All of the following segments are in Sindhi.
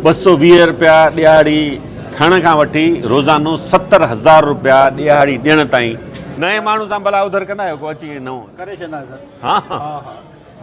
220 رپيا ڏهاڙي کڻڻ کان وٺي روزانو 70 هزار رپيا ڏهاڙي ڏيڻ تائين. نئين ماڻهو سان ڀلا اوڌر ڪندا آهيو ڪو اچي نئون؟ ڪري ڇڏيندا آهيون سر. ها ها ها.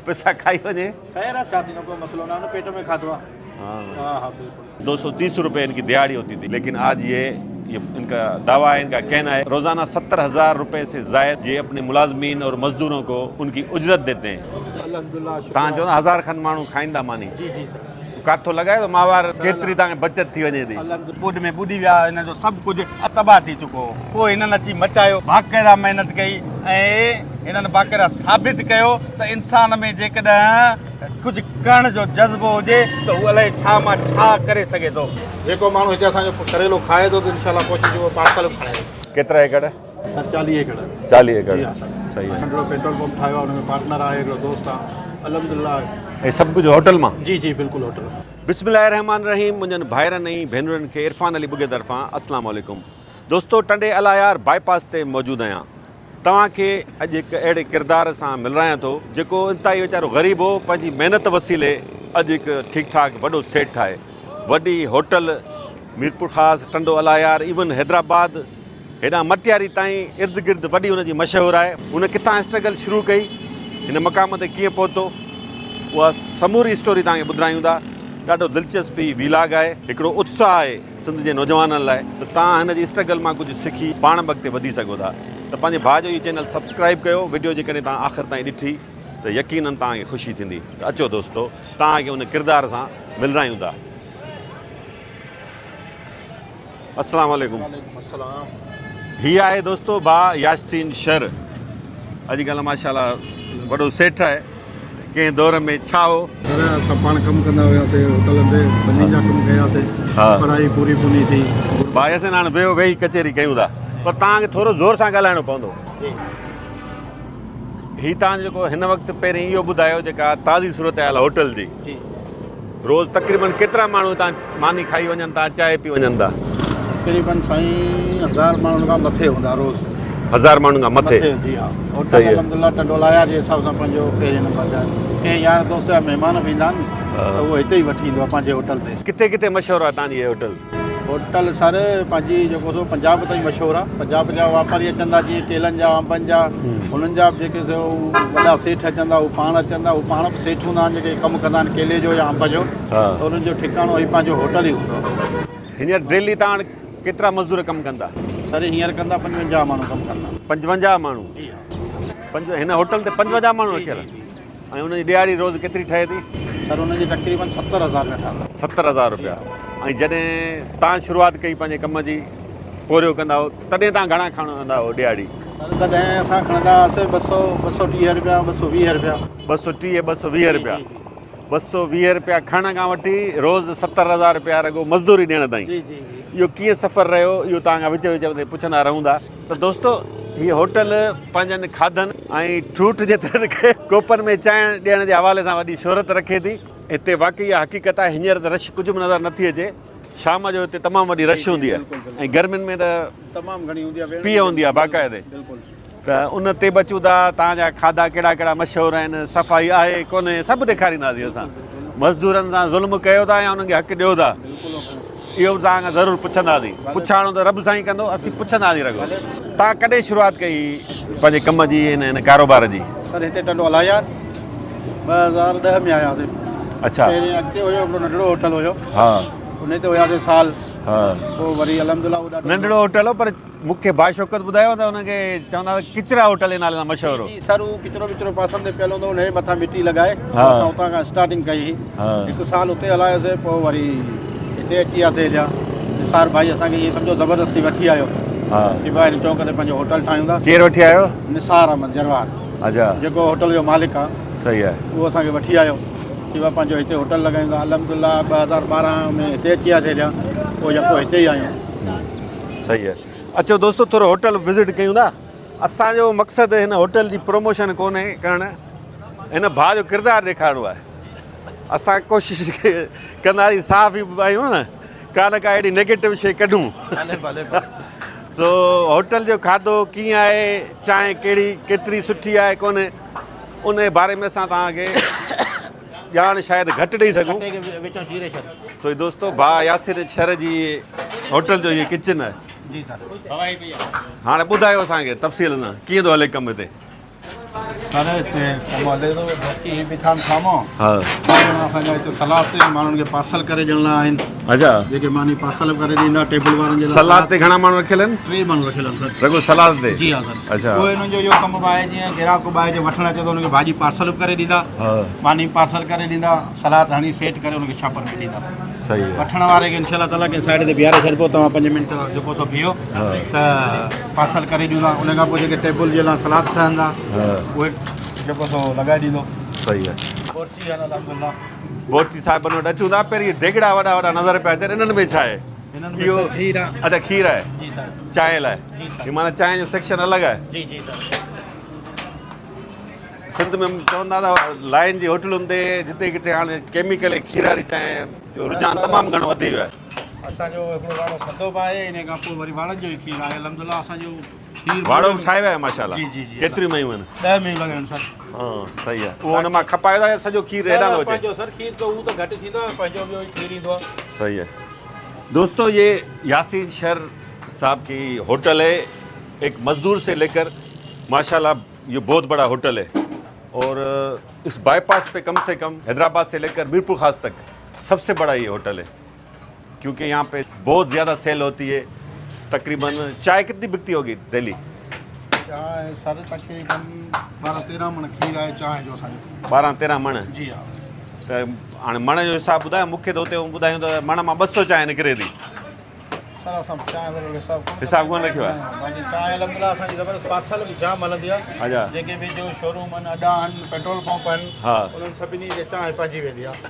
پئسا کائي وڃي. خير آ ڇا ٿيندو ڪو مسئلو نه آ نه پيٽ ۾ کاڌو آ. ها ها بلڪل. 230 روپيه ان ڪي دهاڙي هوتي ٿي ليڪن آج يه يه ان ڪا دعويٰ هي ان ڪا ڪهنا هي روزانه 70 هزار روپيه سي زائد يه اپني ملازمين اور مزدورون ڪو ان ڪي اجرت ديتي هين. الحمدلله شڪر تان چوندا هزار کن ماڻهو کائيندا ماني. جي جي سر. ڪاٿو لڳايو ته ماهوار ڪيتري توهان کي بچت ٿي وڃي ٿي. الحمدلله. ٻوڏ ۾ ٻڏي ويا هنن جو سڀ ڪجهه تباهه ٿي چڪو هو پوء هنن اچي مچايو باقاعده محنت ڪئي ۽ هنن باقاعده ثابت ڪيو ته انسان ۾ جيڪڏهن ڪجهه ڪرڻ جو جذبو هجي ته هو الائي ڇا مان ڇا ڪري سگهي ٿو. جيڪو ماڻهو هتي اسان جو ڪريلو کائي ٿو ته انشاء الله ڪوشش اهو پارسل به کڻي ٿو. ڪيترا ايڪڙ؟ سر 40 ايڪڙ. 40 ايڪڙ جي ها سر. صحيح آهي. ننڍڙو پيٽرول پمپ ٺاهيو آهي ان ۾ پارٽنر آهي هڪڙو دوست آهي الحمدلله. هي سڀ ڪجهه هوٽل مان؟ جي جي بلڪل هوٽل. بسم الله الرحمٰن الرحيم منهنجن ڀائرن ۽ ڀينرن کي عرفان علي ٻگهي طرفان السلام عليڪم دوستو ٽنڊي الايار باء پاس تي موجود آهيان توهان کي اڄ هڪ اهڙي ڪردار سان ملرايان ٿو جيڪو انتهائي ويچارو غريب هو پنهنجي محنت وسيلي اڄ هڪ ٺيڪ ٺاڪ وڏو سيٺ آهي وڏي هوٽل ميرپورخاص ٽنڊو الايار ايون حيدرآباد هيڏانهن مٽياري تائين ارد گرد وڏي هن جي مشهور آهي. هن ڪٿان اسٽرگل شروع ڪئي، هن مقام تي ڪيئن پهتو، اها سموري اسٽوري توهان کي ٻڌرايون ٿا. ڏاڍو دلچسپ هي ويلاگ آهي. هڪڙو اتساهه آهي سنڌ جي نوجوانن لاء ته توهان هن جي اسٽرگل مان ڪجهه سکي پاڻ به اڳتي وڌي سگهو ٿا ته پنهنجي ڀاء جو هي چينل سبسڪرائيب ڪيو. وڊيو جيڪڏهن توهان آخر تائين ڏٺي ته يقينن توهان کي خوشي ٿيندي ته اچو دوستو توهان کي ان ڪردار سان ملرايون ٿا. السلام عليڪم. وعليڪم السلام. هي آهي دوستو ڀاء ياسين شر اڄ ڪلهه ماشاءالله وڏو سيٺ آهي ڪنهن دور ۾ ڇا هو. سر اسان پاڻ ڪم ڪندا هياسي هوٽلن تي ٻنين جا ڪم ڪياسي پڙهائي پوري ڪونهي ٿي. ڀاء ياسين هاڻ ويهو ويهي ڪچهري ڪيون ٿا پر توهان کي ٿورو زور سان ڳالهائڻو پوندو. هي توهان جيڪو هن وقت پهرين اهو ٻڌايو جيڪا تازي صورتحال هوٽل جي. روز تقريبن ڪيترا ماڻهو هتان ماني کائي وڃن ٿا چانهه پي وڃن ٿا؟ تقريبن سائين هزار ماڻهن کان مٿي هوندا روز. هزار ماڻهن کان مٿي؟ مٿي جي ها. هوٽل الحمدلله ٽنڊو لايا جي حساب سان پنهنجو پهرين نمبر تي آهي. ڪنهن يار دوست جا مهمان به ايندا آهن ته اهو هتي ئي وٺي ايندو آهي پنهنجي هوٽل تي. ڪٿي ڪٿي مشهور آهي توهان جي هي هوٽل؟ هوٽل سر پنهنجي جيڪو سو پنجاب تائين مشهور آهي پنجاب جا واپاري اچن ٿا جيئن ڪيلن جا انبن جا انهن جا به جيڪي سو وڏا سيٺ اچن ٿا هو پاڻ اچن ٿا هو پاڻ به سيٺ هوندا آهن جيڪي ڪم ڪندا آهن ڪيلي جو يا انب جو ته انهن جو ٺڪاڻو هي پنهنجو هوٽل ئي هوندو آهي. هينئر ڊيلي توهان وٽ ڪيترا مزدور ڪم ڪن ٿا؟ سر هينئر ڪندا 55 ماڻهو ڪم ڪندا. 55 ماڻهو؟ جي ها. پنج هن هوٽل تي 55 ماڻهو رکيل آهن؟ ۽ ان جي ڏهاڙي روز ڪيتري ٺهي ٿي؟ سر ان جي تقريبن 70 هزار رپيا ٺهندا. 70 هزار رپيا ۽ جڏهن تان شروعات ڪئي پنهنجي ڪم جي پورهيو ڪندا هو تڏهن تان گهڻا کڻندا هو ڏهاڙي؟ سر تڏهن اسان کڻندا هئاسي 200، 230 رپيا، 220 رپيا. 230، 220 رپيا. 220 رپيا کڻڻ کان وٺي روز 70 هزار رپيا رڳو مزدوري ڏيڻ تائين. جي جي جي. اهو ڪيئن سفر رهيو اهو توهان کان وچ وچ ۾ پڇندا رهون ٿا. ته دوستو هي هوٽل پنهنجن کاڌن ۽ ٺوٺ جيترن ڪوپن ۾ چانهه ڏيڻ جي حوالي سان وڏي شهرت رکي ٿي. هتي واقعي اها حقيقت آهي هينئر ته رش ڪجهه به نظر نٿي اچي شام جو هتي تمام وڏي رش هوندي آهي ۽ گرمين ۾ ته تمام گهڻي هوندي آهي پيهه هوندي آهي باقاعدي. ته ان تي به اچون ٿا توهان جا کاڌا ڪهڙا ڪهڙا مشهور آهن صفائي آهي ڪونهي سڀ ڏيکارينداسين اسان مزدورن سان ظلم ڪيو ٿا يا انهن کي حق ڏيو ٿا اهو به توهان کان ضرور پڇنداسين پڇاڻو ته رب سائين ڪندو اسين پڇنداسين رڳو توهان ڪڏهن شروعات ڪئي پنهنجي ڪم جي هن هن ڪاروبار جي؟ سر هتي ٽنڊو الايار 2010 ۾ آياسين. اڇا. پهرين اڳتي هيو هڪڙو ننڍڙو هوٽل هيو. ها. ان تي هياسين سال. ها. پوء وري الحمدلله اهو ڏاڍو ننڍڙو هوٽل هو پر مون کي ڀاء شوڪت ٻڌايو ته ان کي چوندا ته ڪچرا هوٽل جي نالي سان مشهور هو. جي سر اهو ڪچرو وچرو پاسن تي پيل هوندو هو ان جي مٿان مٽي لڳائي پوء اسان اتان کان اسٽارٽنگ ڪئي هئي. هڪ سال اتي هلايوسي پوء وري هتي اچي وياسي هيڏانهن. نثار ڀائي اسان کي ائين سمجهو زبردستي وٺي آيو چي ڀاء هن چونڪ تي پنهنجو هوٽل ٺاهيون ٿا. ڪير وٺي آيو؟ نثار احمد جروار. اڇا. جيڪو هوٽل جو مالڪ آ. صحيح آهي. اهو اسان کي وٺي آيو چي ڀاء پنهنجو هتي هوٽل لڳايون ٿا. الحمدلله 2012 ۾ هتي اچي وياسي هيڏانهن پوء يڪو هتي ئي آهيون. صحيح آهي اچو دوستو ٿورو هوٽل وزٽ ڪيون ٿا اسان جو مقصد هن هوٽل جي پروموشن ڪونهي ڪرڻ هن ڀاء جو ڪردار ڏيکارڻو آهي اسان ڪوشش ڪنداسين صحافي به آهيون نه ڪا نه ڪا اهڙي نيگيٽو شي ڪڍون سو هوٽل جو کاڌو ڪيئن آهي چانهه ڪهڙي ڪيتري سٺي آهي ڪونهي ان جي باري ۾ اسان توهان کي ڄاڻ شايد گهٽ ڏئي سگهون. اٽي کي وچان چيري ڇڏ. سو هي دوستو ڀاء ياسر شر جي هوٽل جو هي ڪچن آهي. جي سر. هاڻي ٻڌايو اسان کي تفصيل سان ڪيئن ٿو هلي ڪم هتي. سر هتي ڪم هلي ٿو باقي هي بيٺا آهن سامهون. ها. ٻه ڄڻا اسان جا هتي سلاد تي ماڻهن کي پارسل ڪري ڏيڻا آهن. اچا. جيڪي ماني پارسل به ڪري ڏيندا ٽيبل وارن جي لاء. سلاد تي گهڻا ماڻهو رکيل آهن؟ ٽي ماڻهو رکيل آهن سر. رڳو سلاد تي؟ جي ها سر. اچا. پوء انهن جو اهو ڪم به آهي جيئن گراهڪ ٻاهر جو وٺڻ اچي ٿو ان کي ڀاڄي پارسل به ڪري ڏيندا. ماني به پارسل ڪري ڏيندا سلاد هڻي سيٽ ڪري ان کي ڇاپر ۾ ڏيندا. صحيح آهي. وٺڻ واري کي انشاء الله تعالي ڪنهن سائيڊ تي بيهاري ڇڏبو توهان پنج منٽ جيڪو سو بيهو ته پارسل ڪري ڏيون ٿا ان کان پوء جيڪي ٽيبل جي لاء سلاد ٺهندا اهي جيڪو سو لڳائي ڏيندو. صحيح آهي. بورچي آهن الحمدلله. بورچي صاحبن وٽ اچون ٿا پهرين ديڳڙا وڏا وڏا نظر پيا اچن انهن ۾ ڇا آهي؟ هنن ۾ سر کير آهي. اچا کير آهي. جي سر. چانهه لاء. جي سر. هي معنيٰ چانهه جو سيڪشن الڳ آهي. جي جي سر. سنڌ ۾ چوندا ته لائن جي هوٽلن تي جتي ڪٿي هاڻي ڪيميڪل ۽ کير واري چانهه جو رجحان تمام گهڻو وڌي ويو آهي. اسان جو هڪڙو واڙو ٿڌو به آهي ان کان پوء وري واڙن جو ئي کير آهي الحمد لله اسان جو کير واڙو به ٺاهيو آهي ماشاء الله جي جي جي ڪيتريون ميون آهن؟ 10 ميون لڳايون آهن سر. ها صحيح آهي اهو ان مان کپايو ٿا يا سڄو کير هيڏانهن ٿو اچي؟ پنهنجو سر کير ته اهو ته گهٽ ٿيندو آهي پنهنجو ٻيو ئي کير ايندو آهي. صحيح آهي دوستو يي ياسين شر صاحب ڪي هوٽل هي ايڪ مزدور سي ليڪر ماشاء الله يي بهت بڙا هوٽل هي اور اس باء پاس پي ڪم سي ڪم حيدرآباد سي ليڪر ميرپور خاص تڪ سب سي بڙا يي هوٽل هي ڪيونڪه يهان پي بهت زياده سيل هوتي هي تقريبن چائي ڪتني بڪتي هوگي ڊيلي؟ چانهه سر تقريبن 12 13 مڻ کير آهي چانهه جو اسان جو. 12 13 مڻ؟ جي ها. ته هاڻي مڻ جو حساب ٻڌايو مون کي ته اتي ٻڌايون ته مڻ مان 200 چانهه نڪري ٿي. سر اسان چانهه وارو حساب ڪونه حساب ڪونه رکيو آهي. باقي چانهه الحمدلله اسان جي زبردست پارسل به جام هلندي آهي. اچا. جيڪي به جو شوروم آهن اڏا آهن پيٽرول پمپ آهن ها. انهن سڀني کي چانهه پئجي ويندي آهي.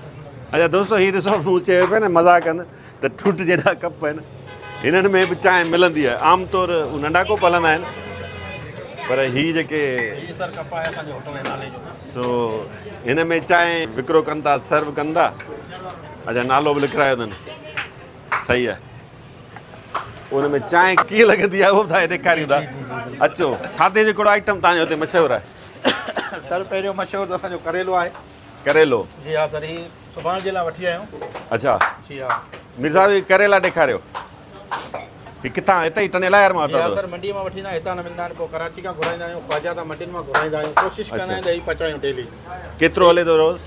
اچا دوستو هي ڏسو مون چيو پيو نه مذاق ڪن ته ٺوٺ جيڏا ڪپ آهن هنن ۾ به چانهه ملندي آهي عام طور هو ننڍا ڪوپ هلندا آهن پر هي جيڪي هي سر ڪپ آهي اسان جي هوٽل جي نالي جو. سو هن ۾ چانهه وڪرو ڪن ٿا سرو ڪن ٿا. اچا نالو به لکرايو اٿن. صحيح آهي ان ۾ چانهه ڪيئن لڳندي آهي اهو به توهان کي ڏيکاريون ٿا اچو کاڌي جو ڪهڙو آئٽم توهان جو هتي مشهور آهي؟ سر پهريون مشهور ته اسان جو ڪريلو آهي. ڪريلو جي ها سر هي سڀاڻ جي لاء وٺي آيا آهيون. اڇا جي ها مير صاحب هي ڪريلا ڏيکاريو هي ڪٿان هتي ئي ٽنڊي لاهيار مان جي ها ورتا سر منڊي مان وٺي ايندا آهيون هتان نه ملندا آهن پوء ڪراچي کان گهرائيندا آهيون خواجا تان منڊين مان گهرائيندا آهيون ڪوشش ڪندا آهيون ته هي پچايون ڊيلي. ڪيترو هلي ٿو روز؟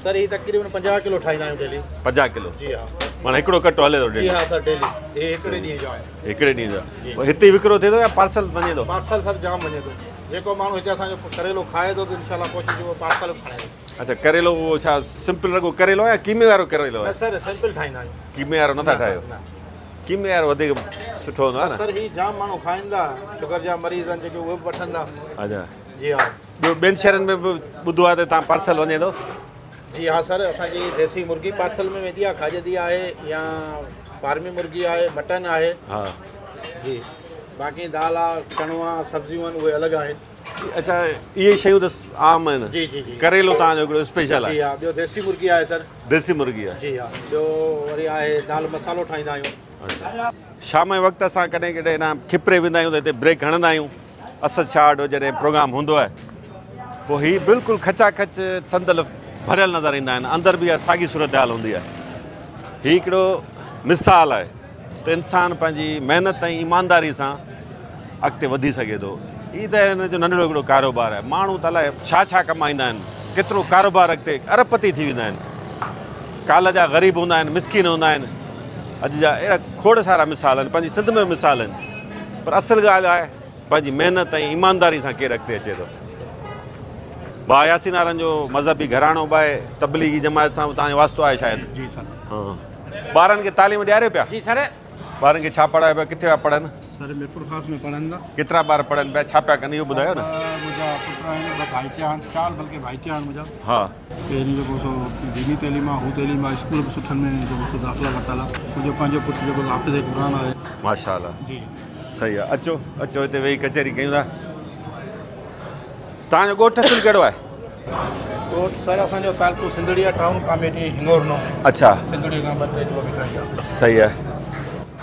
سر هي تقريبن 50 ڪلو ٺاهيندا آهيون ڊيلي. 50 ڪلو جي ها. معنيٰ هڪڙو ڪٽو هلي ٿو ڊيلي. جي ها سر ڊيلي هي هڪڙي ڏينهن جو آهي. هڪڙي ڏينهن جو پوء هتي وڪرو ٿئي ٿو يا پارسل وڃي ٿو؟ پارسل سر جام وڃي ٿو جيڪو ماڻهو هتي اسان جو ڪريلو کائي ٿو ته انشاء الله ڪوشش اهو پارسل به کڻي ٿو. اڇا ڪريلو اهو ڇا سمپل رڳو ڪريلو آهي يا قيمي وارو ڪريلو آهي؟ نه سر سمپل ٺاهيندا آهيون. قيمي وارو نٿا ٺاهيو؟ نه. قيمي وارو وڌيڪ سٺو هوندو آهي نه؟ سر هي جام ماڻهو کائين ٿا شگر جا مريض آهن جيڪي اهي به وٺن ٿا. اڇا. جي ها. ٻيو ٻين شهرن ۾ به ٻڌو آهي ته هتان پارسل وڃي ٿو. جي ها سر اسان جي ديسي مرغي پارسل ۾ ويندي آهي کاڄندي آهي يا فارمي مرغي آهي مٽن آهي. ها. جي باقي دال آ چڻو آ سبزيون آهن اهي الڳ آهن. اڇا اهي شيون ته عام آهن. جي جي جي. ڪريلو توهان جو هڪڙو اسپيشل آهي. جي ها ٻيو ديسي مرغي آهي سر. ديسي مرغي آهي. جي ها ٻيو وري آهي دال مصالحو ٺاهيندا آهيون. اڇا شام جي وقت اسان ڪڏهن ڪڏهن هيڏانهن کپري ويندا آهيون ته هتي بريڪ هڻندا آهيون. اسد شاهه وٽ جڏهن پروگرام هوندو آهي پوء هي بلڪل کچا کچ صندل ڀريل نظر ايندا آهن اندر به اها ساڳي صورتحال هوندي آهي. هي هڪڙو مثال آهي ته انسان پنهنجي محنت ۽ ايمانداري سان اڳتي وڌي سگهي ٿو. هي ته هن جو ننڍڙو هڪڙو ڪاروبار آهي. ماڻهو ته الائي ڇا ڇا ڪمائيندا آهن، ڪيترو ڪاروبار اڳتي ارب پتي ٿي ويندا آهن. ڪالهه جا غريب هوندا آهن، مسڪين هوندا آهن، اڄ جا اهڙا کوڙ سارا مثال آهن، پنهنجي سنڌ ۾ به مثال آهن. پر اصل ڳالهه آهي پنهنجي محنت ۽ ايمانداري سان ڪير اڳتي اچي ٿو. ڀاء ياسين وارن جو مذهبي گهراڻو به آهي، تبليغي جماعت سان به توهان جو واسطو آهي شايد. جي سر. ها ٻارن کي تعليم ڏياريو پيا؟ جي سر. ٻارن کي ڇا پڙهايو پيا، ڪٿي پيا پڙهن؟ سر ميرپورخاص ۾ پڙهن ٿا. ڪيترا ٻار پڙهن پيا، ڇا پيا ڪن اهو ٻڌايو نه. ٻه منهنجا پٽ آهن، ٻه ڀائٽيا آهن، چار بلڪه ڀائٽيا آهن منهنجا. ها. پهرين جيڪو سو ديني تعليم آهي، هو تعليم آهي، اسڪول به سٺن ۾ جيڪو سو داخلا ورتل آهي. منهنجو پنهنجو پٽ جيڪو سو حافظ قرآن آهي. ماشاء الله. جي. صحيح آهي اچو اچو هتي ويهي ڪچهري ڪيون ٿا. توهان جو ڳوٺ اصل ڪهڙو آهي؟ ڳوٺ سر اسان جو تعلقو سنڌڙي آهي ٽائون ڪاميٽي هنگورنو. اڇا. سنڌڙي کان ٻه ٽي ڪلوميٽر اڳيان. صحيح آهي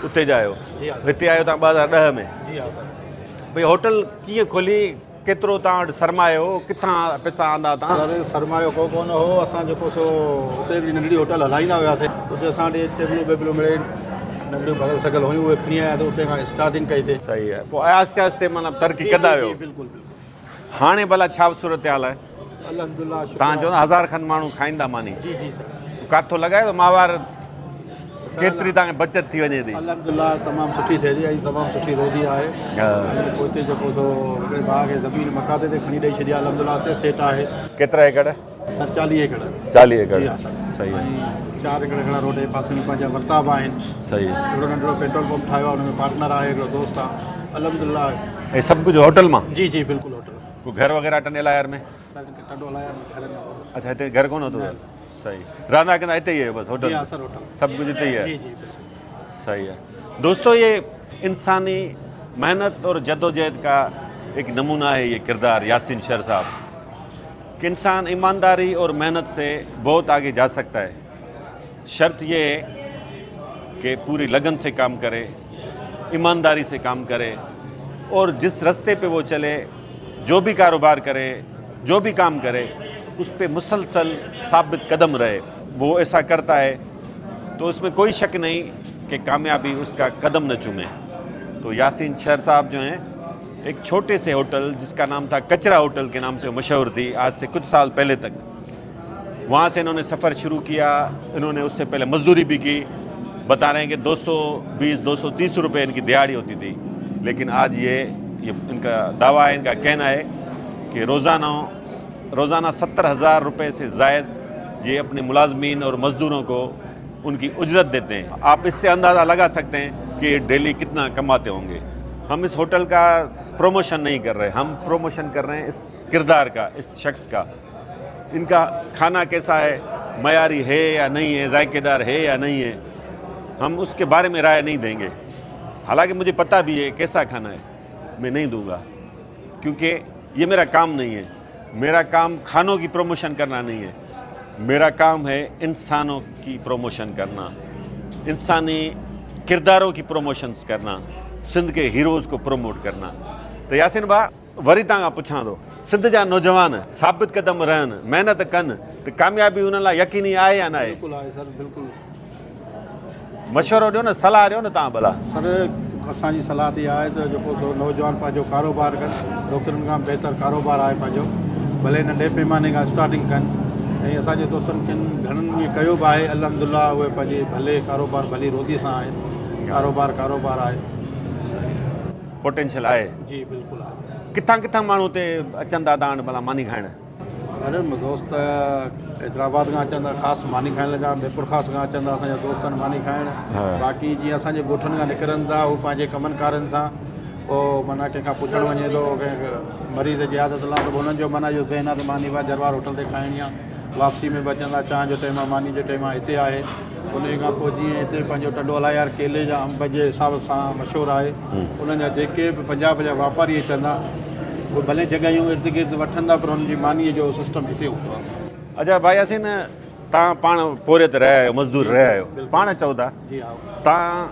اتي جا آهيو. جي ها. هتي آيو توهان 2010 ۾. جي ها سر. ڀئي هوٽل ڪيئن کولي؟ ڪيترو توهان وٽ سرمايو هو، ڪٿان پئسا آندا توهان؟ سر سرمايو ڪو ڪونه هو، اسان جيڪو سو اتي هڪڙي ننڍڙي هوٽل هلائيندا هياسي، اتي اسان وٽ ٽيبلون بيبلون مڙئي ننڍڙيون ڀڳل سڳل هيون، اهي کڻي آياسي، اتي کان اسٽارٽنگ ڪئي سي. صحيح آهي، پوء آهستي آهستي معنيٰ ترقي ڪندا ويو. جي بلڪل بلڪل. هاڻي ڀلا ڇا صورتحال آهي؟ الحمدلله شڪر. توهان چوندا هزار کن ماڻهو کائيندا ماني. جي جي سر. ڪاٿو لڳايو ته ماهوار ڪيتري توهان کي بچت ٿي وڃي ٿي؟ الحمدلله تمام سٺي ٿئي ٿي ۽ تمام سٺي روزي آهي ۽ پوء هتي جيڪو سو هڪڙي ڀاء کي زمين مقاطي تي کڻي ڏئي ڇڏي آهي الحمدلله اتي سيٽ آهي. ڪيترا ايڪڙ؟ سر 40 ايڪڙ. 40 ايڪڙ. جي ها سر. صحيح ۽ 4 ايڪڙ هڪڙا روڊ جي پاسي ۾ پنهنجا ورتا به آهن. صحيح. هڪڙو ننڍڙو پيٽرول پمپ ٺاهيو آهي ان ۾ پارٽنر آهي هڪڙو دوست آهي الحمدلله. هي سڀ ڪجهه هوٽل مان؟ جي جي بلڪل هوٽل. ڪو گهر وغيره ٽنڊي الهيار ۾؟ سر ٽنڊو الهيار ۾ گهر نه ڪونهي. اڇا هتي گهر ڪونه اٿو؟ صحيح رهندا ڪندا هتي ئي آهيو بس هوٽل؟ جي ها سر هوٽل. سڀ ڪجهه هتي ئي آهي؟ جي جي بلڪل. صحيح آهي دوستو ये انساني محنت اور جدوجهد کا ایک نمونه ہے یہ کردار یاسین شر صاحب کہ انسان ایمانداری اور محنت سے بہت آگے جا سکتا ہے شرط یہ ہے کہ پوری لگن سے کام کرے ایمانداری سے کام کرے اور جس رستے پہ وہ چلے جو بھی کاروبار کرے جو بھی کام کرے اس پہ مسلسل ثابت قدم رہے وہ ایسا کرتا ہے تو اس میں کوئی شک نہیں کہ کامیابی اس کا قدم نہ چومے۔ تو یاسین شہر صاحب جو ہیں ایک چھوٹے سے ہوٹل جس کا نام تھا کچرا ہوٹل کے نام سے مشہور تھی آج سے کچھ سال پہلے تک، وہاں سے انہوں نے سفر شروع کیا۔ انہوں نے اس سے پہلے مزدوری بھی کی، بتا رہے ہیں کہ 220 230 روپے ان کی دیہاڑی ہوتی تھی، لیکن آج یہ ان کا دعویٰ ہے، ان کا کہنا ہے کہ روزانہ 70,000 روپے سے زائد یہ اپنے ملازمین اور مزدوروں کو ان کی اجرت دیتے ہیں۔ آپ اس سے اندازہ لگا سکتے ہیں کہ یہ ڈیلی کتنا کماتے ہوں گے۔ ہم اس ہوٹل کا پروموشن نہیں کر رہے، ہم پروموشن کر رہے ہیں اس کردار کا، اس شخص کا، ان کا کھانا کیسا ہے، معیاری ہے یا نہیں ہے، ذائقے دار ہے یا نہیں ہے، ہم اس کے بارے میں رائے نہیں دیں گے۔ حالانکہ مجھے پتہ بھی ہے کیسا کھانا ہے، میں نہیں دوں گا کیونکہ یہ میرا کام نہیں ہے۔ میرا کام کھانوں کی پروموشن کرنا نہیں ہے، میرا کام ہے انسانوں کی پروموشن کرنا، انسانی کرداروں کی پروموشن کرنا، سندھ کے ہیروز کو پروموٹ کرنا۔ ته ياسين ڀاء وري توهان کان پڇان ٿو، سنڌ جا نوجوان ثابت قدم رهن، محنت ڪن ته ڪاميابي انهن لاء يقيني آهي يا ناهي؟ بلڪل آهي سر بلڪل. مشورو ڏيو نه، صلاح ڏيو نه توهان ڀلا. سر اسان جي صلاح ته اها آهي ته جيڪو سو نوجوان پنهنجو ڪاروبار ڪن، نوڪرين کان بهتر ڪاروبار آهي پنهنجو، ڀلي ننڍي پيماني کان اسٽارٽنگ ڪن ۽ اسان جي دوستن ڪن گهڻن ائين ڪيو به آهي الحمدلله اهي پنهنجي ڀلي ڪاروبار ڀلي روزي سان آهن، ڪاروبار ڪاروبار آهي. پوٽينشل آهي. جي بلڪل آهي. ڪٿان ڪٿان ماڻهو اتي اچن ٿا توهان وٽ ڀلا ماني کائڻ؟ سر دوست حيدرآباد کان اچن ٿا خاص ماني کائڻ لاء، ميرپورخاص کان اچن ٿا اسان جا دوست آهن ماني کائڻ، باقي جيئن اسان جي ڳوٺن کان نڪرن ٿا هو پنهنجي ڪمن ڪارن سان پوء معنيٰ ڪنهن کان پڇڻ وڃي ٿو ڪنهن مريض جي عادت لاء ته هنن جو معنيٰ اهو ذهن آهي ته ماني اها جروار هوٽل تي کائڻي آهي، واپسي ۾ به اچن ٿا چانهه جو ٽيم آهي ماني جو ٽيم آهي هتي آهي. انهيء کان پوء جيئن هتي پنهنجو ٽنڊو الايار ڪيلي جا انب جي حساب سان مشهور آهي، انهن جا جيڪي به پنجاب جا واپاري اچن ٿا، اهي ڀلي جڳهيون ارد گرد وٺن ٿا پر انهن جي مانيء جو سسٽم هتي هوندو آهي. اچا ڀائي ياسين توهان پاڻ پورهيت رهيا آهيو، مزدور رهيا آهيو، پاڻ چئو ٿا توهان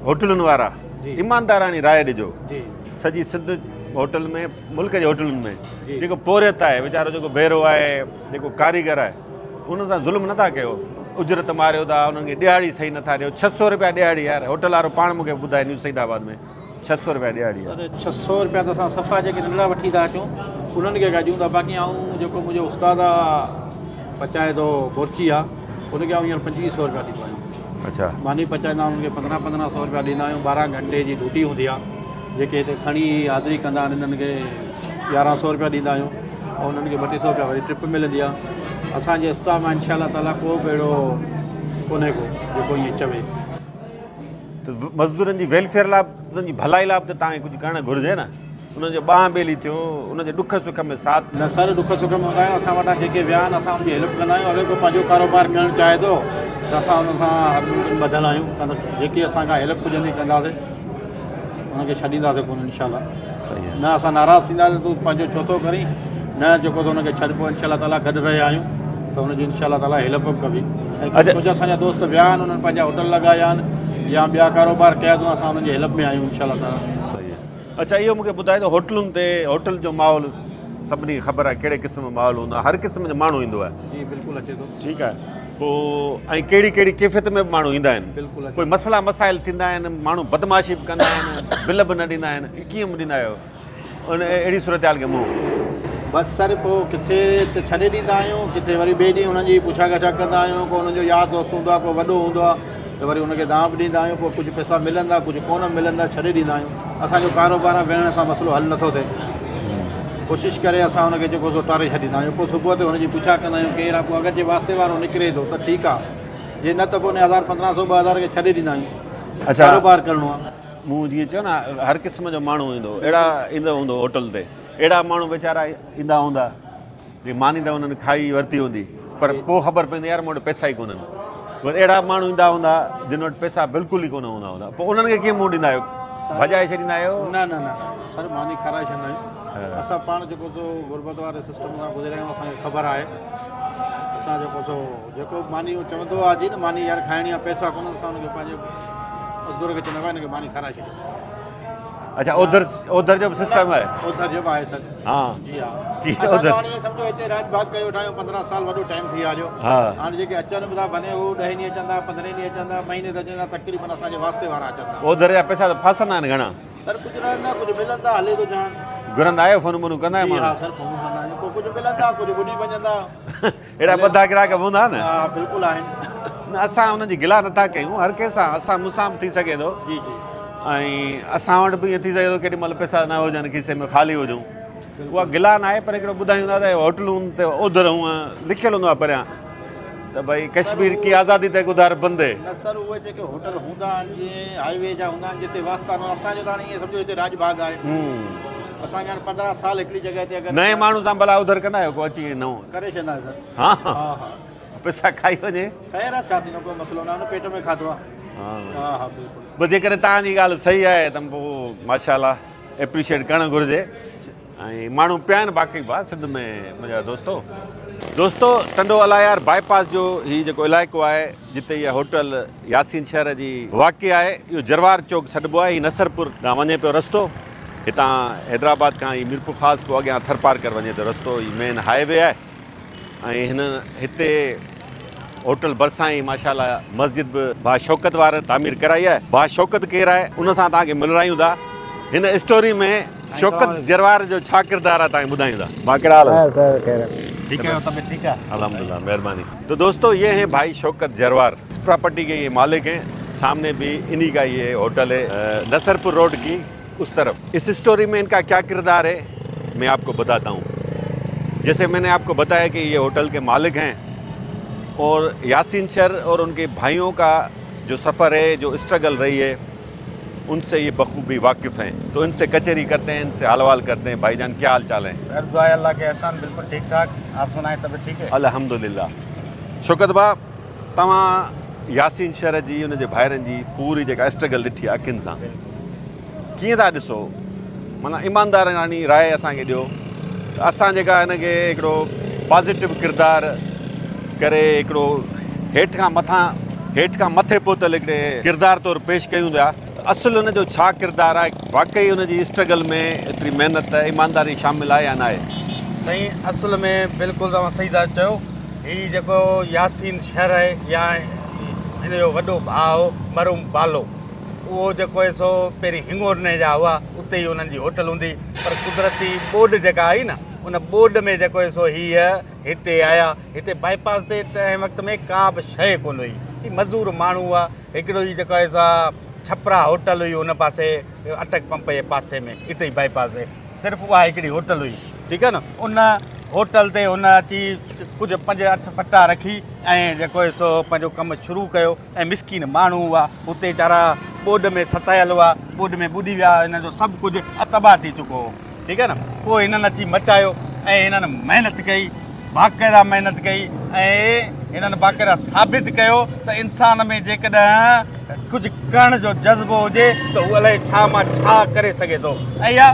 هوٽلن وارا ايمانداراڻي راء ڏجو، سڄي سنڌ هوٽل ۾ ملڪ جي هوٽلن ۾ جيڪو پورهيت آهي ويچارو جيڪو بيرو آهي جيڪو ڪاريگر آهي انهن سان ظلم نٿا ڪيو، اجرت ماريو ٿا، انهن کي ڏهاڙي صحيح نٿا ڏيو، 600 رپيا ڏهاڙي يار، هوٽل وارو پاڻ مون کي ٻڌائي نيو سعيد آباد ۾ 600 رپيا ڏهاڙي آهي. سر 600 رپيا ته اسان صفا جيڪي ننڍڙا وٺي ٿا اچون انهن کي گاجون ٿا، باقي آئون جيڪو منهنجو استاد آ پچائي ٿو بورچي آ ان کي آئون هينئر 2500 رپيا ڏيندو آهيان. اڇا. ماني پچائيندا آهيون انهن کي 15 15 سو رپيا ڏيندا آهيون، 12 گهنٽي جي ڊيوٽي هوندي آ، جيڪي هتي کڻي حاضري ڪندا آهن انهن کي 1100 رپيا ڏيندا آهيون ۽ انهن کي 32 سو رپيا وري ٽپ ملندي آهي. اسان جي اسٽاف مان انشاء الله تعاليٰ ڪو به اهڙو ڪونهي ڪو جيڪو ائين چوي. ته مزدورن جي ويلفيئر لاء انهن جي ڀلائي لاء به ته توهان کي ڪجهه ڪرڻ گهرجي نه، انهن جو ٻانهن ٻيلي ٿيو، انهن جي ڏک سک ۾ ساٿ. نه سر ڏک سک ۾ هوندا آهيون، اسان وٽان جيڪي ويا آهن اسان انهن جي هيلپ ڪندا آهيون، اگر ڪو پنهنجو ڪاروبار ڪرڻ چاهي ٿو ته اسان انهن سان هر ممڪن ٻڌل آهيون، جيڪي اسان کان هيلپ پڄندي ڪنداسين. ان کي ڇڏينداسين ڪونه انشاء الله نه اسان ناراض ٿينداسين تون پنهنجو ڇو ٿو ڪرين نه جيڪو ان کي ڇڏبو انشاء الله تعالي گڏ رهيا آهيون ته ان جي انشاء الله تعالي هيلپ به ڪبي ۽ ڪجهه اسان جا دوست ويا آهن انهن پنهنجا هوٽل لڳايا آهن يا ٻيا ڪاروبار ڪيا اٿن اسان انهن جي هيلپ ۾ آهيون انشاء الله تعالي. صحيح. اڇا اهو مون کي ٻڌاء ته هوٽلن تي هوٽل جو ماحول سڀني کي خبر آهي ڪهڙي قسم جو ماحول هوندو آهي هر قسم جو ماڻهو ايندو آهي. جي بلڪل اچي ٿو. ٺيڪ آهي پوء ۽ ڪهڙي ڪهڙي ڪيفيت ۾ به ماڻهو ايندا آهن. بلڪل اچي. ڪوئي مسئلا مسائل ٿيندا آهن ماڻهو بدمعاشي به ڪندا آهن بل به نه ڏيندا آهن ڪيئن ڏيندا آهيو ان اهڙي صورتحال کي منهن. بس سر پوء ڪٿي ته ڇڏي ڏيندا آهيون ڪٿي وري ٻئي ڏينهن انهن جي پڇا ڳاڇا ڪندا آهيون ڪو انهن جو يار دوست هوندو آهي ڪو وڏو هوندو آهي ته وري ان کي دانهن به ڏيندا آهيون پوء ڪجهه پئسا ملندا ڪجهه ڪونه ملندا ڇڏي ڏيندا آهيون اسان جو ڪاروبار آهي ويهڻ سان مسئلو حل نٿو ٿئي ڪوشش ڪري اسان ان کي جيڪو سو ٽاري ڇڏيندا آهيون پوء صبح تي هن جي پڇا ڪندا آهيون ڪير آهي پوء اگر جي واسطي وارو نڪري ٿو ته ٺيڪ آهي جي نه ته پوء ان 1000 1500 2000 کي ڇڏي ڏيندا آهيون ڪاروبار ڪرڻو آهي. مون جيئن چيو نه هر قسم جو ماڻهو ايندو اهڙا ايندو هوندو هوٽل تي اهڙا ماڻهو ويچارا ايندا هوندا جي ماني ته انهن کائي ورتي هوندي پر پوء خبر پوندي يار مون وٽ پئسا ئي ڪونهن وري اهڙا ماڻهو ايندا هوندا جن وٽ پئسا بلڪل ئي ڪونه هوندا هوندا پوء انهن کي ڪيئن منهن ڏيندا آهيو ڀڄائي ڇڏيندا آهيو؟ نه نه نه سر ماني کارائي ڇڏيندا آهيون اسان پاڻ جيڪو سو غربت واري سسٽم سان گذريا آهيون اسان کي خبر آهي اسان جيڪو سو جيڪو به ماني چوندو آهي جي نه ماني يار کائڻي آهي پئسا ڪونهن اسان ان کي پنهنجي مزدور کي چوندا آهيون هن کي ماني کارائي ڇڏيو. اڇا اوڌر اوڌر جو به سسٽم آهي. اوڌر جو به آهي سر. ها جي ها. ڪي اسان اوڌر ته هاڻي ائين سمجهو هتي راڄ ڀاڳ ڪيو ويٺا آهيون 15 سال وڏو ٽائيم ٿي ويو آهي جو ها هاڻي جيڪي اچن به ٿا ڀلي هو ڏهين ڏينهن اچن ٿا پندرهين ڏينهن اچن ٿا مهيني تي اچن ٿا تقريبن اسان جي واسطي وارا اچن ٿا. اوڌر جا پئسا ته ڦاسندا آهن گهڻا. سر ڪجهه رهندا ڪجهه ملندا هلي ٿو جان. گهرندا آهيو فونون بونون ڪندا آهيو جي ها ماڻهو. سر فونون ڪندا آهيون پوء ڪجهه ملندا ڪجهه ٻڏي وڃندا. اهڙا ٻڌا گراهڪ به هوندا نه. ها بلڪل آهن. نه اسان انهن جي گلا نٿا ڪيون هر ڪنهن سان اسان مون سان به ٿي سگهي ٿو. جي جي. ۽ اسان وٽ به ائين ٿي سگهي ٿو ڪيڏي مهل پئسا نه هجن کيسي ۾ خالي هجون اها گلا ناهي پر هڪڙو ٻڌايون ٿا ته هوٽلون تي اوڌر هونء لکيل هوندو آهي پريان ته ڀئي ڪشمير ڪي آزادي تڪ اڌار بند هي. نه سر اهي جيڪي هوٽل هوندا آهن جيئن هائي وي جا هوندا آهن جتي واسطا نه اسان جو ته هاڻي ائين سمجهو هتي راڄ ڀاڳ آهي. اسان کي هاڻي 15 سال هڪڙي جڳهه تي اگر نئين ماڻهو سان ڀلا اوڌر ڪندا آهيو ڪو اچي نئون. ڪري ڇڏيندا آهيون سر. ها ها ها. پئسا کائي وڃي. خير آ ڇا ٿيندو ڪو مسئلو نه آ نه پيٽ ۾ کاڌو آ. ها ها ها بلڪل. بس جيڪڏهن توهان جي ڳالهه صحيح آهي ته پوء ماشاء الله اپريشيٽ ڪرڻ گهرجي ۽ ماڻهو پيا آهن باقي ڀا سنڌ ۾ منهنجا دوستو. دوستو ٽنڊو الايار باء پاس جو هي جيڪو علائقو آهي جتي هيء هوٽل ياسين شهر جي واقع آهي اهو جروار چوڪ سڏبو آهي هي نصرپور ڏانهن وڃي پيو رستو هتان حيدرآباد کان هي ميرپورخاص پوء اڳيان ٿرپارڪر وڃي ٿو رستو هي مين هاء وي آهي ۽ هن هتي هوٽل ڀرسان ئي ماشاء الله مسجد به ڀاء شوڪت وارن تعمير ڪرائي آهي. ڀاء شوڪت ڪير آهي ان سان توهان کي ملرايون ٿا. هن اسٽوري ۾ شوڪت جروار جو ڇا ڪردار آهي توهان کي ٻڌايون ٿا. ڀاء ڪهڙا حال آهن؟ ٺيڪ آهيو طبيعت ٺيڪ آهي؟ الحمدلله مهرباني. تو دوستو يه هين ڀائي شوڪت جروار اس پراپرٽي ڪي يه مالڪ هين سامني به انهي ڪا يه هوٽل هي نصرپور روڊ ڪي اس طرف اس اسٽوري ۾ ان ڪا ڪيا ڪردار هي مين آپ ڪو بتاتا هون جيسي مين ني آپ ڪو بتايا ڪي يه هوٽل ڪي مالڪ هين اور ياسين شر اور ان ڪي ڀائيون ڪا جو سفر هي جو اسٽرگل رهي هي ان سي يه بخوبي واقف هين تو ان سي ڪچهري ڪرتي هين ان سي حال احوال ڪرتي هين ڀائي جان ڪيا حال چال هين. سر دعا هي الله ڪي احسان بلڪل ٺيڪ ٺاڪ آپ سنائين طبيعت ٺيڪ هي. الحمدلله شوڪت ڀاء توهان ياسين شر جي ان جي ڀائرن جي پوري جيڪا اسٽرگل ڏٺي اکين سان ڪيئن ٿا ڏسو معنيٰ ايمانداراڻي راء اسان کي ڏيو ته اسان جيڪا هن کي هڪڙو پازيٽو ڪردار ڪري هڪڙو هيٺ کان مٿان هيٺ کان مٿي پهتل هڪڙي ڪردار طور پيش ڪيون ٿا ته اصل هن جو ڇا ڪردار آهي واقعي هن جي اسٽرگل ۾ ايتري محنت ايمانداري شامل آهي يا ناهي؟ سائين اصل ۾ بلڪل توهان صحيح ٿا چئو هي جيڪو ياسين شر آهي يا هن جو وڏو ڀاء هو مرحوم بالو اهو جيڪو آهي سو پهرين هنگورني جا هئا اتي ئي انهن جي هوٽل هوندي پر قدرتي ٻوڏ جيڪا آئي نه ان ٻوڏ ۾ جيڪو آهي سو هيء هتي آيا هتي باء پاس تي تنهن وقت ۾ ڪا به شيء ڪونه هئي هي مزور ماڻهو هئا هڪڙو ئي جيڪو آهي سا ڇپرا هوٽل هئي ان پاسي اٽڪ پمپ جي پاسي ۾ اتي ئي باء پاس تي صرف اها هڪڙي هوٽل هئي ٺيڪ آهي نه ان هوٽل تي هن اچي ڪجهه پنج اٺ پٽا رکي ۽ جيڪو آهي سو پنهنجو ڪم شروع ڪيو ۽ مسڪين ماڻهو هئا اتي ويچارا ٻوڏ ۾ ستايل هئا ٻوڏ ۾ ٻڏي ويا هنن جو سڀ ڪجهه تباهه ٿي چڪو هو ٺيڪ آهي نه پوء هنن اچي مچايو ۽ هنن محنت ڪئي باقاعده محنت ڪئي ۽ هنن باقاعده ثابت ڪيو ته انسان ۾ جيڪڏهن ڪجهه ڪرڻ جو جذبو هجي ته هو الائي ڇا مان ڇا ڪري سگهي ٿو ۽ اها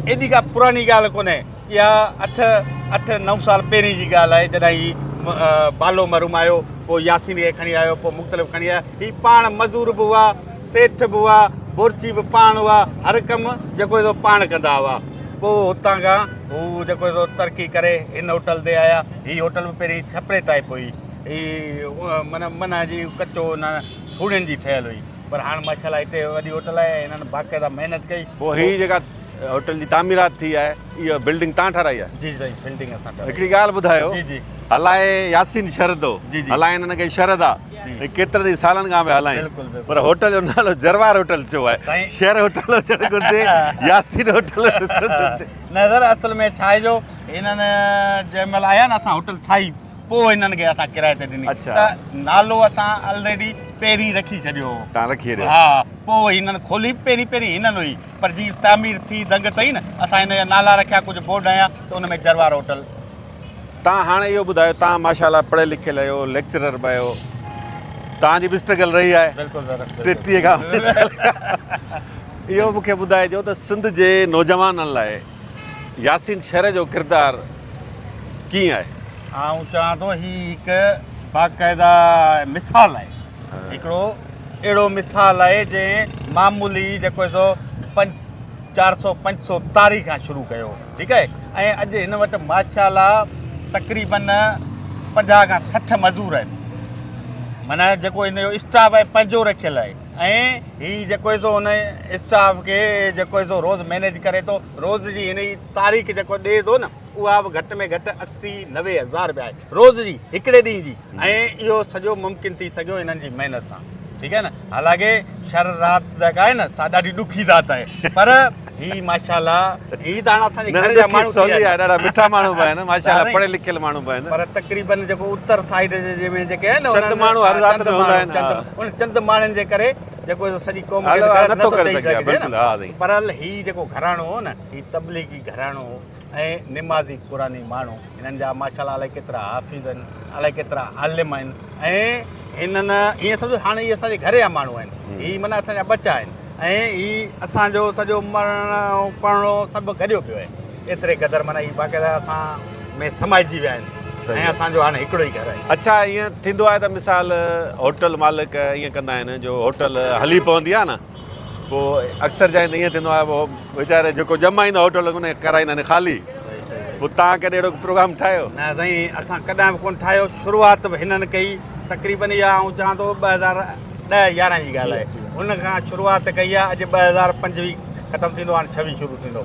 ايڏي ڪا پراڻي ڳالهه ڪونهي اها اٺ اٺ نو سال پهرين جي ڳالهه آهي جڏهن هي بالو مرحوم آيو پوء ياسين کي کڻي آيو پوء مختلف کڻي آيا هي پاڻ مزور به هئا سيٺ به هئا بورچي به پاڻ هئا، هر ڪم جيڪو سو پاڻ ڪندا هئا. پوء هتان کان هو جيڪو سو ترقي ڪري هن هوٽل تي آيا. هي هوٽل به پهرين ڇپري ٽائيپ هئي. هي معنيٰ معنيٰ جي ڪچو نه ٿوڙين جي ٺهيل هئي. پر هاڻ ماشاء الله هتي وڏي هوٽل آهي ۽ هنن باقاعده محنت ڪئي. پوء هي جيڪا هوٽل جي تعميرات ٿي آهي اها بلڊنگ تان ٺهرائي آهي؟ جي سائين بلڊنگ اسان ٺهرائي. هڪڙي ڳالهه ٻڌايو. جي جي. هلائي ياسين شھر ٿو. جي جي. هلائين هن کي شھر ٿا. جي. ۽ ڪيترن ئي سالن کان پيا هلائين. بلڪل بلڪل. پر هوٽل جو نالو جروار هوٽل ڇو آهي؟ سائين. شھر هوٽل هجڻ گهرجي ياسين هوٽل هجڻ گهرجي. نه سر اصل ۾ ڇا آهي جو هنن جنهن مهل آيا نه اسان هوٽل ٺاهي پوء هنن کي اسان ڪرائي تي ڏني اڇا. ته نالو اسان الريڊي پهرين رکي ڇڏيو هو. تان رکي ڇڏيو. ها پوء هنن کولي پهرين پهرين هنن هئي پر جيئن تعمير ٿي دنگ تئي نه اسان هن جا نالا رکيا ڪجهه بورڊ هنيا ته ان ۾ جروار هوٽل. تان هاڻي اهو ٻڌايو تان ماشاء الله پڙهيل لکيل آهيو ليڪچرر به آهيو تان جي به اسٽرگل رهي آهي بلڪل سر 33 کان اهو مونکي ٻڌائجو ته سنڌ جي نوجوانن لاء ياسين شر جو ڪردار ڪيئن آهي؟ آئون چوان ٿو هي هڪ باقاعده مثال آهي هڪڙو اهڙو مثال آهي جنهن معمولي جيڪو سو پنج 400 500 تاري کان شروع ڪيو ٺيڪ آهي ۽ اڄ هن وٽ ماشاء الله تقريبن 50 کان 60 مزور آهن معنيٰ جيڪو هن جو اسٽاف آهي پنهنجو رکيل آهي ۽ هي جيڪو سو ان اسٽاف کي جيڪو سو روز مينيج ڪري ٿو روز جي هن جي تاريخ جيڪو ڏي ٿو نه اها به گهٽ ۾ گهٽ 80 90 هزار رپيا آهي روز جي هڪڙي ڏينهن جي ۽ اهو سڄو ممڪن ٿي سگهيو هنن جي محنت سان ٺيڪ آهي نه حالانڪه شر رات جيڪا آهي نه سا ڏاڍي ڏکي ذات آهي پر هي ماشاء الله هي ته هاڻ اسان جي گهر جا ماڻهو ٿي ويا ڏاڍا مٺا ماڻهو به آهن ماشاء الله پڙهيل لکيل ماڻهو به آهن پر تقريبن جيڪو اتر سائيڊ جي جي ۾ جيڪي آهن چند ماڻهو هر ذات ۾ هوندا آهن ان چند ماڻهن جي ڪري جيڪو سڄي قوم کي نٿو ڪري سگهجي نه پر هي جيڪو گهراڻو هو نه هي تبليغي گهراڻو هو ۽ نمازي قرآني ماڻهو هنن جا ماشاء الله الائي ڪيترا حافظ آهن الائي ڪيترا عالم آهن ۽ هنن ائين سمجهو هاڻي هي اسان جي گهر جا ماڻهو آهن هي معنيٰ اسان جا ٻچا آهن ۽ هي اسان جو سڄو مرڻو پرڻو سڀ گڏيو پيو آهي ايتري قدر معنيٰ هي باقاعده اسان ۾ سمائجي ويا آهن ۽ اسان جو هاڻي هڪڙو ئي گهر آهي. اڇا ائين ٿيندو آهي ته مثال هوٽل مالڪ ائين ڪندا آهن جو هوٽل هلي پوندي آهي نه پوء اڪثر جاين تي ائين ٿيندو آهي پوء ويچاري جيڪو ڄمائيندو هوٽل ان کي ڪرائيندا آهن خالي پوء توهان ڪڏهن اهڙو پروگرام ٺاهيو؟ نه سائين اسان ڪڏهن به ڪونه ٺاهيو شروعات به هنن ڪئي تقريبن اها آئون چوان ٿو 2010 11 جي ڳالهه آهي ان کان شروعات ڪئي آهي اڄ 2025 ختم ٿيندو هاڻي 26 شروع ٿيندو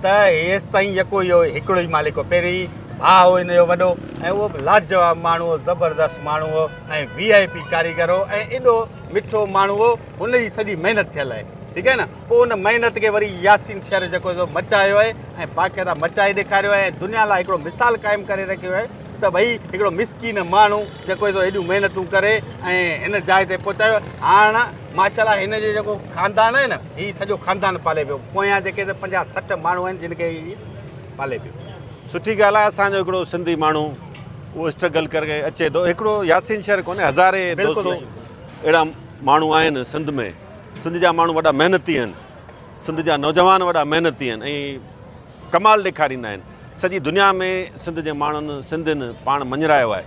ته هيستائين يڪو اهو هڪڙو ئي مالڪ هو پهرين ڀاء هو هن جو وڏو ۽ اهو به لاجواب ماڻهو هو زبردست ماڻهو هو ۽ وي آء پي ڪاريگر هو ۽ ايڏو مٺو ماڻهو هو هن جي سڄي محنت ٿيل آهي ٺيڪ آهي نه پوء ان محنت کي وري ياسين شر جيڪو سو مچايو آهي ۽ باقاعده مچائي ڏيکاريو آهي ۽ دنيا لاء هڪڙو مثال قائم ڪري رکيو آهي ته ڀئي هڪڙو مسڪين ماڻهو جيڪو سو ايڏيون محنتون ڪري ۽ هن جاء تي پهچايو هاڻ ماشاء الله هن جو جيڪو خاندان آهي نه هي سڄو خاندان پالي پيو پويان جيڪي ته 50 60 ماڻهو آهن جن کي هي پالي پيو. سٺي ڳالهه آهي اسان جو هڪڙو سنڌي ماڻهو اهو اسٽرگل ڪري اچي ٿو هڪڙو ياسين شر ڪونهي هزارين دوستو اهڙا ماڻهو آهن سنڌ ۾ سنڌ جا ماڻهو وڏا محنتي آهن سنڌ جا نوجوان وڏا محنتي آهن ۽ ڪمال ڏيکاريندا آهن سڄي دنيا ۾ سنڌ جي ماڻهن سنڌين پاڻ مڃرايو آهي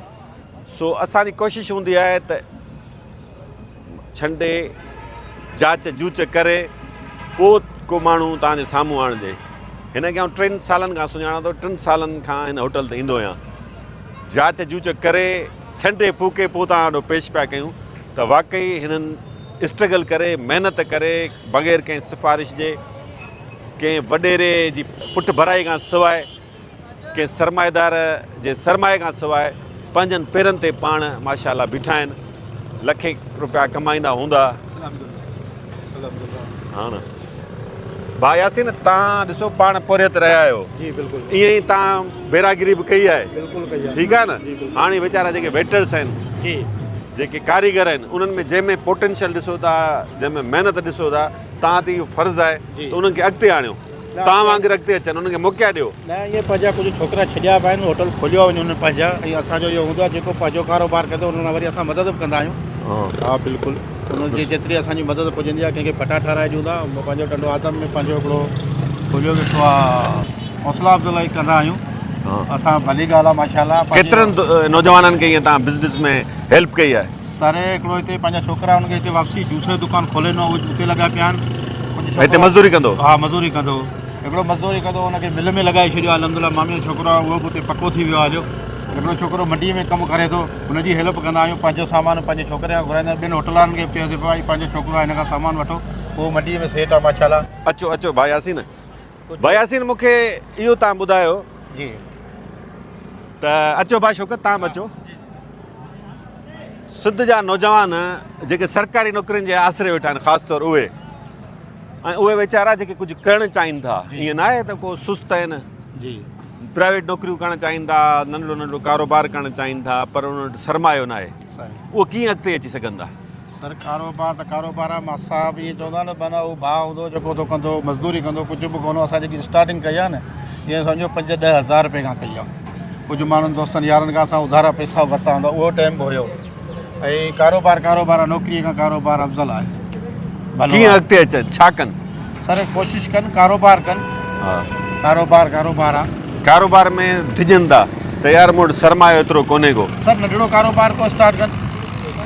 سو اسان جي ڪوشش هوندي آهي ته ڇنڊي جاچ جوچ ڪري پوء ڪو ماڻهو توهان جي سامهون آڻجي. هن کي آئون ٽن سالن کان سڃاڻان ٿو، ٽن سالن کان هن هوٽل تي ايندو آهيان. جاچ جوچ ڪري ڇنڊي ڦوڪي پوء توهان آڏو پيش پيا ڪيون ته واقعي هنن اسٽرگل ڪري محنت ڪري بغير ڪنهن سفارش جي ڪنهن وڏيري جي پٺڀرائي کان سواء ڪنهن سرمائيدار جي سرمائي کان سواء پنهنجن پيرن تي پاڻ ماشاء الله بيٺا آهن لکين روپيا ڪمائيندا هوندا. ها نه ڀاء ياسين تان ڏسو پاڻ پورهيت رهيا آهيو جي بلڪل ائين ئي تان بيراگري به ڪئي آهي بلڪل ڪئي آهي ٺيڪ آهي نه هاڻي ويچارا جيڪي ويٽرس آهن جي جيڪي ڪاريگر آهن انهن ۾ جنهن ۾ پوٽينشل ڏسو ٿا جنهن ۾ محنت ڏسو ٿا تان تي اهو فرض آهي ته انهن کي اڳتي آڻيو توهان وانگر اڳتي اچن انهن کي موقعا ڏيو. نه ائين پنهنجا ڪجهه ڇوڪرا ڇڏيا به آهن هوٽل کوليو آهي انهن پنهنجا ۽ اسان جو اهو هوندو آهي جيڪو پنهنجو ڪاروبار ڪندو انهن لاء وري اسان مدد به ڪندا آهيون ها بلڪل انهن جي جيتري اسان جي مدد پڄندي آهي ڪنهن کي ڦٽا ٺهرائي ڏيون ٿا پنهنجو ٽنڊو آدم ۾ پنهنجو هڪڙو کوليو ويٺو آهي حوصلا افزائي ڪندا آهيون اسان ڀلي ڳالهه آهي ماشاء الله ڪيترن نوجوانن کي ائين توهان بزنس ۾ هيلپ ڪئي آهي. سر هڪڙو هتي پنهنجا ڇوڪرا هن کي هتي واپسي جوس جو دڪان کولي ڏنو اهي اتي لڳا پيا آهن. هتي مزدوري ڪندو؟ ها مزدوري ڪندو. هڪڙو مزدوري ڪندو هن کي مل ۾ لڳائي ڇڏيو آهي الحمدلله مامي جو ڇوڪرو آهي اهو به اتي پڪو ٿي ويو آهي هليو. هڪڙو ڇوڪرو منڊي ۾ ڪم ڪري ٿو هن جي هيلپ ڪندا آهيون پنهنجو سامان پنهنجي ڇوڪري کان گهرائيندا آهيون ٻين هوٽل وارن کي به چيوسي ڀائي پنهنجو ڇوڪرو آهي هن کان سامان وٺو اهو منڊي ۾ سيٽ آهي ماشاءالله. اچو اچو ڀاء ياسين. ڀاء ياسين مون کي اهو تان ٻڌايو جي ته اچو ڀاء شوڪت تان به اچو. سنڌ جا نوجوان جيڪي سرڪاري نوڪرين جي آسري ويٺا آهن خاص طور اهي ۽ اهي ويچارا جيڪي ڪجهه ڪرڻ چاهين ٿا ائين نه آهي ته ڪو سست آهن جي پرائيويٽ نوڪريون ڪرڻ چاهين ٿا ننڍڙو ننڍڙو ڪاروبار ڪرڻ چاهين ٿا پر انهن وٽ سرمايو نه آهي اهو ڪيئن اڳتي اچي سگهن ٿا؟ سر ڪاروبار ته ڪاروبار آهي مان صاحب ائين چوندا نه معنيٰ اهو ڀاء هوندو جيڪو ٿو ڪندو مزدوري ڪندو ڪجهه به ڪونه اسان جيڪي اسٽارٽنگ ڪئي آهي نه ائين سمجهو پنج ڏهه هزار روپئي کان ڪئي آهي ڪجهه ماڻهن دوستن يارن کان اسان اڌارا پئسا ورتا هوندا اهو ٽائيم به هيو ۽ ڪاروبار ڪاروبار آهي نوڪري کان ڪاروبار افضل آهي ڀلو ڪيئن آهي. اڳتي اچن ڇا ڪن؟ سر ڪوشش ڪن ڪاروبار ڪن ها ڪاروبار ڪاروبار آهي. ڪاروبار ۾ ڊڄن ٿا ته يار مون وٽ سرمايو ايترو ڪونهي ڪو. سر ننڍڙو ڪاروبار ڪو اسٽارٽ ڪن.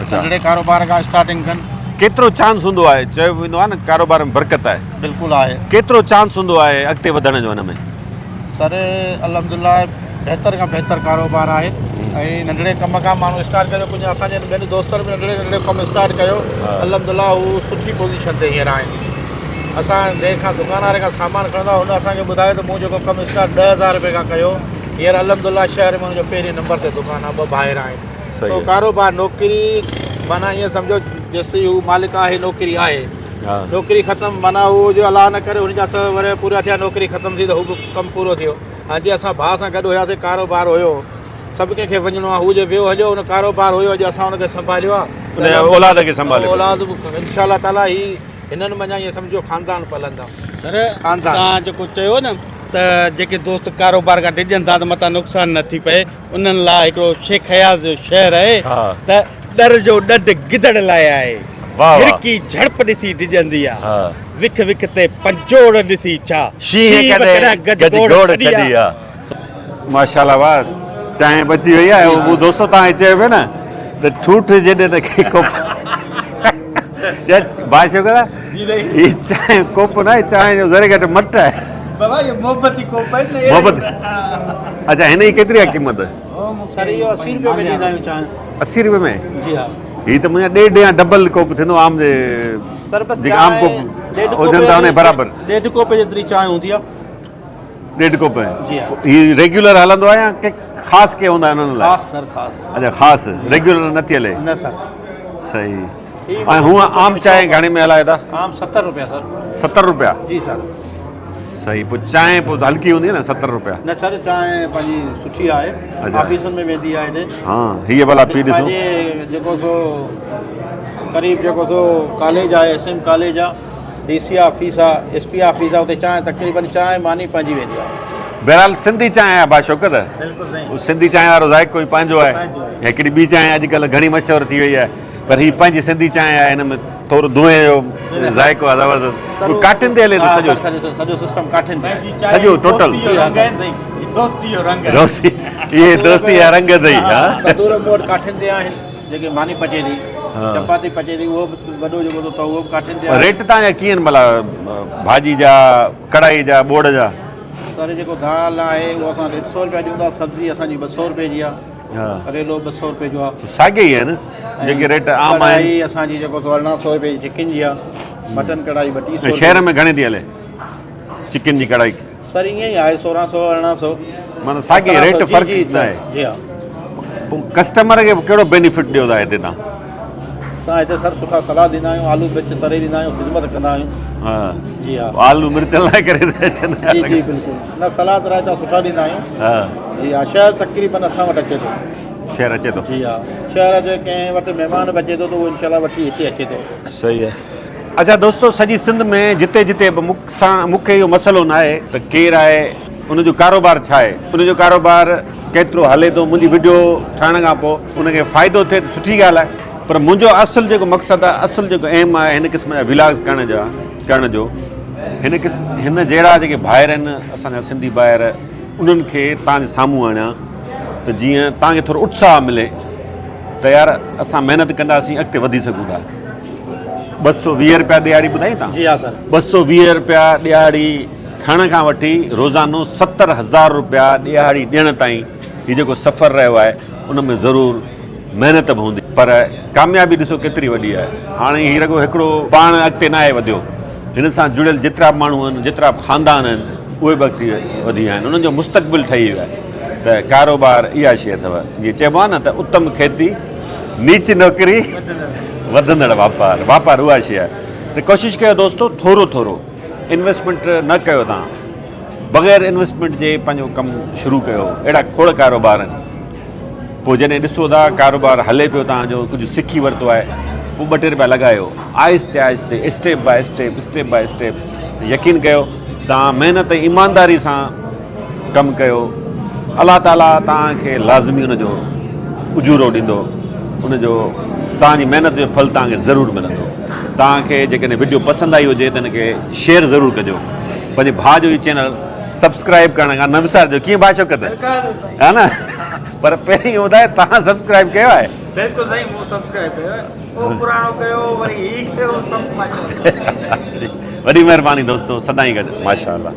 اڇا. ننڍڙي ڪاروبار کان اسٽارٽنگ ڪن. ڪيترو چانس هوندو آهي چيو ويندو آهي نه ڪاروبار ۾ برڪت آهي. بلڪل آهي. ڪيترو چانس هوندو آهي اڳتي وڌڻ جو ان ۾؟ سر الحمدلله بهتر کان بهتر ڪاروبار آهي ۽ ننڍڙي ڪم کان ماڻهو اسٽارٽ ڪري ڪجهه اسان جي ٻين دوستن به ننڍڙي ننڍڙي ڪم اسٽارٽ ڪيو الحمدلله هو سٺي پوزيشن تي هينئر آهن اسان جنهن کان دڪان واري کان سامان کڻندا هن اسان کي ٻڌايو ته مون جيڪو ڪم اسٽارٽ 10000 روپئي کان ڪيو هينئر الحمدلله شهر ۾ هن جو پهرين نمبر تي دڪان آهي ٻه ڀائر آهن سو ڪاروبار نوڪري معنيٰ ائين سمجهو جيستائين هو مالڪ آهي نوڪري آهي نوڪري ختم معنيٰ هو جو الله نه ڪري هن جا سو ورهيه پورا ٿيا نوڪري ختم ٿي ته هو به ڪم پورو ٿيو هاڻي جي اسان ڀاء سان گڏ هياسي ڪاروبار هيو سڀ ڪنهن کي وڃڻو آهي هو جي ويو هليو ان ڪاروبار هيو اڄ اسان ان کي سنڀاليو آهي ان جا اولاد کي سنڀاليو اولاد به انشاء الله تعالي هي هنن منجهان ائين سمجهو خاندان پلندا سر خاندان توهان جيڪو چيو نه ته جيڪي دوست ڪاروبار کان ڊڄن ٿا ته متان نقصان نه ٿي پئي انهن لاء هڪڙو شيخ اياز جو شعر آهي ته ڏر جو ڏڍ گدڙ لاء آهي، هرڪي جهڙپ ڏسي ڊڄندي آ، وک وک تي پنجوڙ ڏسي ڇا، شينهن به ڪڏهن گجگوڙ ڇڏي آ. ماشاءالله واه چانهه بچي وئي آهي مون دوستو توهان کي چيو پيو نه ته ٺوٺ جيڏي نه کي ڪوپ يار ڀاء شوڪت هي چانهه ڪوپ نه آهي چانهه جو ذري گهٽ مٽ آهي بابا هي محبتي ڪوپ آهي نه محبت اچها هن جي ڪيتري آهي قيمت سر اهو 80 روپيه ۾ ڏيندا آهيون چانهه 80 روپيه ۾ جي ها هي ته منهنجا ڏيڍ يا ڊبل ڪوپ ٿيندو عام جي سر بس جيڪي عام ڪوپ هجن ٿا ان برابر ڏيڍ ڪوپ جيتري چانهه هوندي آهي ڏيڍ ڪوپ جي ها هي ريگيولر هلندو آهي يا ڪي خاص ڪي هوندا آهن انهن لاء خاص سر خاص اچها خاص ريگيولر نه ٿي هلي نه سر صحيح ۽ هونء عام چانهه گهڻي ۾ هلايو ٿا؟ عام 70 روپيا سر. 70 روپيا؟ جي سر. صحيح پوء چانهه پوء هلڪي هوندي نه 70 روپيا. نه سر چانهه پنهنجي سٺي آهي آفيسن ۾ ويندي آهي هتي. ها هيء ڀلا پي ڏسو. پنهنجي جيڪو سو قريب جيڪو سو ڪاليج آهي ايس ايم ڪاليج آهي ڊي سي آفيس آهي ايس پي آفيس آهي اتي چانهه تقريبن چانهه ماني پنهنجي ويندي آهي. بهرحال سنڌي چانهه آهي ڀاء شوڪت. بلڪل سائين. سنڌي چانهه وارو ذائقو ئي پنهنجو آهي. هڪڙي ٻي چانهه اڄڪلهه گهڻي مشهور ٿي وئي آهي. پر هي پنهنجي سنڌي چانهه آهي هن ۾ ٿورو دونهين جو ذائقو آهي زبردست ڪاٺين تي هلي ٿو سڄو سڄو سسٽم ڪاٺين تي سڄو ٽوٽل دوستي جو رنگ دوستي اهي دوستي جا رنگ اٿئي ها تندور مون وٽ ڪاٺين تي آهن جيڪي ماني پچي ٿي چپاتي پچي ٿي اهو به وڏو جيڪو ٿو اهو به ڪاٺين تي آهي ريٽ تان جا ڪيئن ڀلا ڀاڄي جا ڪڙهائي جا ٻوڙ جا سر جيڪو دال آهي اهو اسان 150 روپيا ڏيون ٿا سبزي اسان جي 200 روپئي جي آهي ڪريلو 200 روپئي جو آ. ساڳي ئي آهن جيڪي ريٽ عام آهن. ڪڙهائي اسان جي جيڪو سو 1800 روپئي جي چڪن جي آ مٽن ڪڙهائي 3200 ۽ شهر ۾ گهڻي ٿي هلي چڪن جي ڪڙهائي؟ سر ائين ئي آهي 1600 1800 معنيٰ ساڳي ريٽ فرق نه آهي. جي ها. پوء ڪسٽمر کي ڪهڙو بينيفٽ ڏيو ٿا هتي تان؟ اسان هتي سر سٺا سلاد ڏيندا آهيون آلو مرچ تري ڏيندا آهيون خدمت ڪندا آهيون. ها جي ها. آلو مرچ لاء ڪري ٿا اچن. جي جي بلڪل نه سلاد رائتا سٺا ڏيندا آهيون. ها. جي ها شهر تقريبن اسان وٽ اچي ٿو. شهر اچي ٿو. جي ها شهر اچي ڪنهن وٽ مهمان به اچي ٿو ته اهو انشاء الله وٺي هتي اچي ٿو. صحيح آهي. اڇا دوستو سڄي سنڌ ۾ جتي جتي به مون سان مون کي اهو مسئلو نه آهي ته ڪير آهي ان جو ڪاروبار ڇا آهي ان جو ڪاروبار ڪيترو هلي ٿو منهنجي وڊيو ٺاهڻ کان پوء ان کي فائدو ٿئي ته سٺي ڳالهه آهي پر منهنجو اصل جيڪو مقصد آهي اصل جيڪو ايم آهي هن قسم جا ولاگز ڪرڻ جا ڪرڻ جو هن قسم هن جهڙا جيڪي ڀائر آهن اسان جا سنڌي ڀائر انهن کي توهان جي سامهون آڻيان ته جيئن توهان کي ٿورو اتساهه ملي ته. ته يار اسان محنت ڪنداسين اڳتي وڌي سگهون ٿا. 220 رپيا ڏهاڙي ٻڌائي تان؟ جي ها سر. 220 رپيا ڏهاڙي کڻڻ کان وٺي روزانو 70 هزار رپيا ڏهاڙي ڏيڻ تائين هي جيڪو سفر رهيو آهي ان ۾ ضرور محنت به هوندي پر ڪاميابي ڏسو ڪيتري وڏي آهي. هاڻي هي رڳو هڪڙو پاڻ اڳتي ناهي وڌيو هن سان جڙيل جيترا به ماڻهو آهن جيترا به خاندان آهن اهي به اڳتي وڌي ويا آهن انهن جو مستقبل ٺهي ويو آهي ته ڪاروبار اها شيء اٿو جيئن چئبو آهي نه ته اتم کيتي نيچ نوڪري وڌندڙ واپار واپار اها شيء آهي ته ڪوشش ڪيو دوستو ٿورو ٿورو انويسٽمينٽ نه ڪيو تان بغير انويسٽمينٽ جي پنهنجو ڪم شروع ڪيو اهڙا کوڙ ڪاروبار آهن پوء جڏهن ڏسو ٿا ڪاروبار هلي پيو تان جو ڪجهه سکي ورتو آهي پوء ٻه ٽي روپيا لڳايو آهستي آهستي step by step step by step يقين ڪيو تان محنت ۽ ايمانداري سان ڪم ڪيو الله تعالي توهان کي لازمي ان جو اجورو ڏيندو ان جو توهان جي محنت جو ڦل توهان کي ضرور ملندو توهان کي جيڪڏهن وڊيو پسند آئي هجي ته ان کي شيئر ضرور ڪجو پنهنجي ڀاء جو هي چينل سبسڪرائب ڪرڻ کان نه وسارجو ڪيئن ڀاء شوڪت ها نه پر پهرين اهو ٻڌايو توهان سبسڪرائب ڪيو آهي بلڪل سائين مون سبسڪرائب ڪيو آهي اهو پراڻو ڪيو وري هي ڪيو سڀ مان چوندو وڏي مهرباني دوستو سدائين گڏ ماشاءالله.